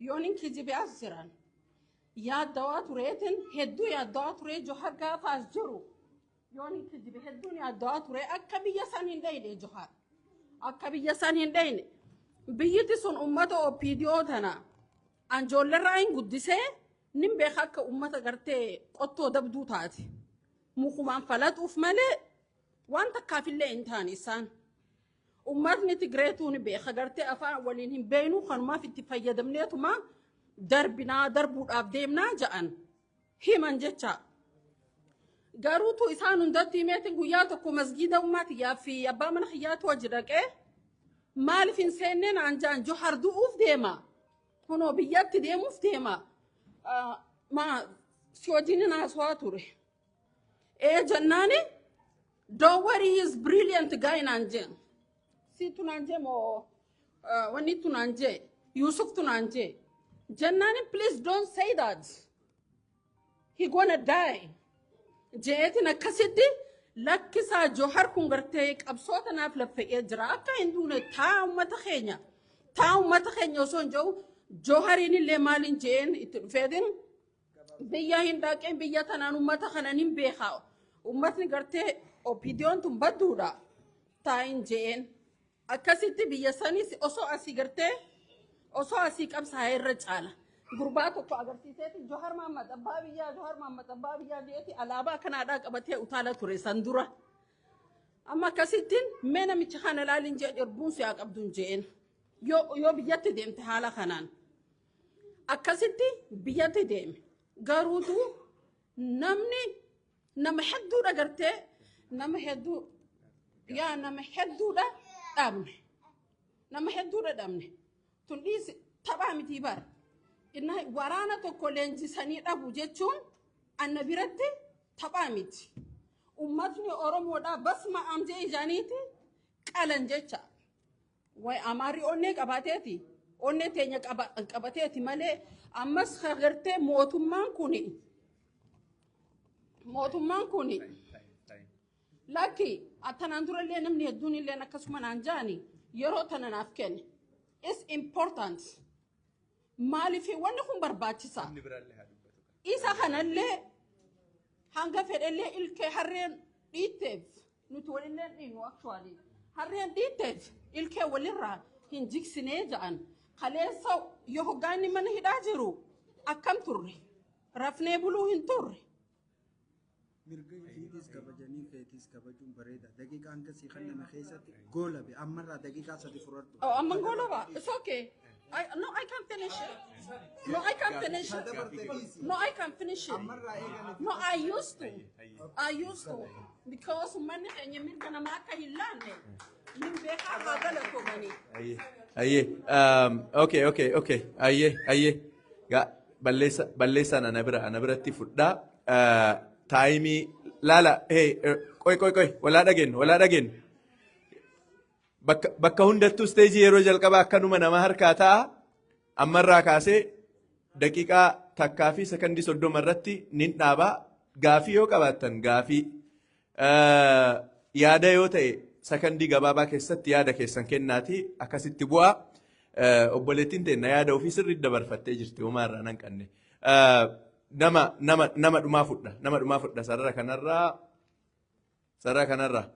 Yoon hin kijibe as jiran. Yaaddawaa tureetin, hedduu yaaddawaa turee. Johar gaafa as jiru, yoon hin kijibe, hedduun yaaddawaa ture akka biyya san hin dhayne Johar. Akka biyya san hin dhayne. Biyyiti sun ummata OPDO tana anjoollerraa hin guddisee nin beeka akka ummata gartee qottoo dabduu taate. Mukumaan falaxuuf malee waan takkaafillee hin taane isaan. Ummatni Tigreetuu ni beeka, gartee afaan waliin hin beeynu, kanumaaf itti fayyadamneetuma darbinaa, darbuudhaaf deemnaa ja'an himan jecha. Garuutu isaan hundatti himeetiin guyyaa tokko masgiida ummaatiyyaa fi abbaa mana kiyyaatu wajji dhaqee, maaliif hin seennee naan ja'an. Johar du'uuf deema. Kunoo biyyatti deemuuf deema. Maa si wajjin haasawaa ture. Ee jennaani, "Don't worry, he is brilliant guy," naan jeen. Siitu naan jee moo wanni tu naan jee, Yusuf tu naan jee. Jennaani, "Please don't say that. He gonna die." Jeetiin akkasitti lakkisaa, Johar kun gartee qabsoo tanaaf laffa'ee jira. Akka hin duune taa uummata keenya. Taa uummata keenya osoo hin jiru Johariin illee maaliin jeen itti dhufeetiin biyya hin dhaqeen, biyya tanaan uummata kanan hin beekaa. Uummatni gartee OPDOn tun badduudha. Taa'in jeen. Akkasitti biyya sanis osoo asii gartee osoo asii qabsaa'ee irra caala. Gurbaa tokko agarsiiseeti, "Johar Mahammad abbaa biyyaa, Johar Mahammad abbaa biyyaa," jeeti alaabaa kanaadhaa qabatee utaala ture san dura. Amma akkasittiin mee namicha kana ilaalin jeen, irbuun si'aa qabduun jeen. Yoo biyyatti deemte haala kanaan. Akkasitti biyyatti deeme. Garuutu namni nama hedduudha gartee, nama hedduu yaa nama hedduudha dhabne. Nama hedduudha dhabne. Tun dhiisi, taphaa mitii bara. Inna waraana tokko leenjisanii dhabu jechuun anna biratti taphaa miti. Uummatni Oromoodhaa basma amjee ijaaniiti qalan jecha. Way Amaarri onnee qabaateeti. Onnee teenya qabateeti malee ammas agartee mootummaan kuni lakki attanaan durallee namni hedduun illee akkasuma naan jaani yeroo tana naaf kenne. It's important. Maaliif wanni kun barbaachisaa? Inni biraallee haa dubbatu. Isa kanallee hanga fedhellee ilkee harreen dhiitteef nuti walillee dhiinu, actually harreen dhiitteef ilkee walirraa hin jigsinee ja'an. Kaleessa yoo hoggaanni mana hidhaa jiru akkam turre? Rafnee buluu hin turre. Mirga ofiitis kabajanii keetis kabajuun bareeda. Daqiiqaa hanga sii kenname keessatti goolabe, ammarraa daqiiqaa 3 fudhadhu. Oh, amma golaba. It's okay. I, no, I can finish it. No, I can finish it. No, I can finish it. Ammarraa eegale. No, I used to. I used to. Because uummanni keenya mirga namaa akka hin laanne nin beekaa, haa galatoomanii. Ayyee. Ayyee. Okay. Ayyee. Ayyee. Gaa balleessa balleessaan ana biratti fudhaa. Time laala. Hey, qoy qoy qoy, walaa dhageenyu, walaa dhageenyu. Bakka hundattuu stage yeroo jalqabaa akkanuma nama harkaa ta'a. Ammarraa kaasee daqiiqaa 1 fi sakandii 30 irratti nin dhaabaa. Gaafii yoo qabaattan gaafii. Yaada yoo ta'e sakandii gabaabaa keessatti yaada keessan kennaati akkasitti bu'aa. Obboleettiin teenna yaada ofii sirriitti dabarfattee jirti, homaa irraa nan qanne. Nama dhumaa fudha, nama dhumaa fudha, sarara kanarraa, sarara kanarraa.